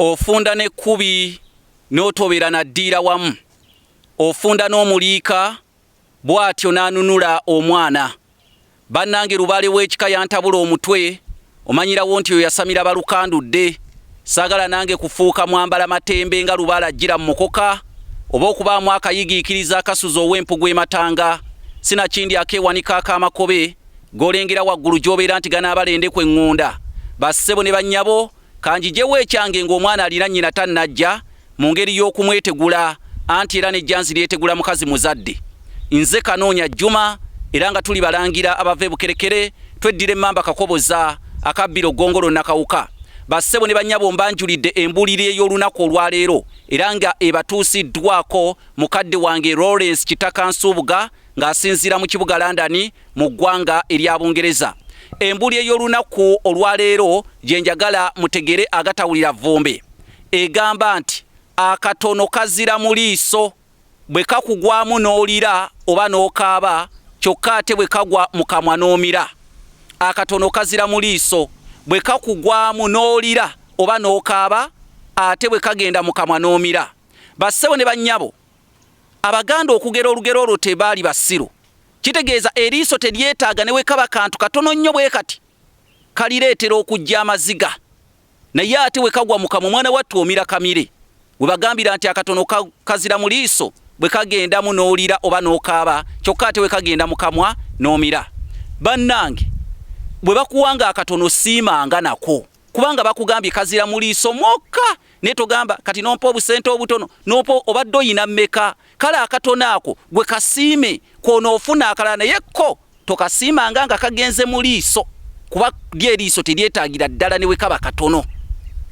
Ofunda n'ekkubi n'otobeera na ddiira wamu. Ofunda n'omuliika bw'atyo n'anunula omwana. Bannange lubaale w'ekika yantabula omutwe, omanyirawo nti oyo yasamira balukandudde. Saagala nange kufuuka mwambala matembe nga lubaale ajjira mu mukoka oba okubaamu akayigiikiriza akasuza ow'empugu e Matanga sinakindi akeewanika ak'amakobe g'olengera waggulu gy'obeera nti ganaabala endeku eŋŋunda. Bassebo ne bannyabo Kanjijewo ekyange ng'omwana alina nnyina tannajja mu ngeri y'okumwetegula anti era n'ejjanzi lyetegula mukazi muzadde. Nze Kanoonya Juma era nga tuli balangira abava e Bukerekere tweddira emmamba Kakoboza akabbiro Ggongolo Nakawuka. Bassebo ne bannyabo mbanjulidde embuulirira ey'olunaku olwaleero era nga ebatuusiddwako mukadde wange Lawrence Kitaka Nsubuga ng'asinziira mu kibuga London mu ggwanga erya Bungereza. Embuli ey'olunaku olwaleero gye njagala mutegere agatawulira vvumbe egamba nti akatono kazira mu liiso bwe kakugwamu n'olira oba n'okaaba kyokka ate bwe kagwa mu kamwa n'omira. Akatono kazira mu liiso bwe kakugwamu n'olira oba n'okaaba ate bwe kagenda mu kamwa n'omira. Bassebo ne bannyabo, Abaganda okugera olugero olwo tebaali basiru. Kitegeeza eriiso teryetaaga ne wekaba kantu katono nnyo bwe kati kalireetera okujja amaziga naye ate we kagwa mu kamwa omwana wattu omira kamire. We bagambira nti akatono kazira mu liiso bwe kagendamu n'olira oba n'okaaba kyokka ate we kagenda mu kamwa n'omira. Bannange bwe bakuwanga akatono siimanga nako kubanga bakugambye kazira mu liiso mwokka naye togamba kati nompa obusente obutono nompa obadde oyina mmeka kale akatono ako gwe kasiime kwonoofuna akalala naye ko tokasiimanga nga kagenze mu liiso kuba lyo eriiso teryetaagira ddala ne wekaba katono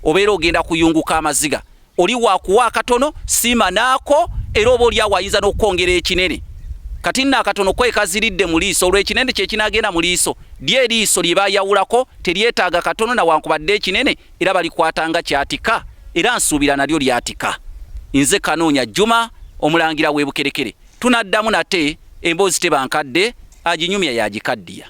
obeera ogenda kuyunguka amaziga oli wakuwa akatono siima naako era oba oli awo ayinza n'okukwongera ekinene kati nno akatono kwekaziridde mu liiso olwo ekinene kyekinagenda mu liiso lyo eriiso lye bayawulako teryetaaga katono nawankubadde ekinene era balikwata nga kyatika era nsuubira nalyo lyatika. Nze Kanoonya Juma omulangira w'e Bukerekere. Tunaddamu nate, emboozi teba nkadde, aginyumya y'agikaddiya.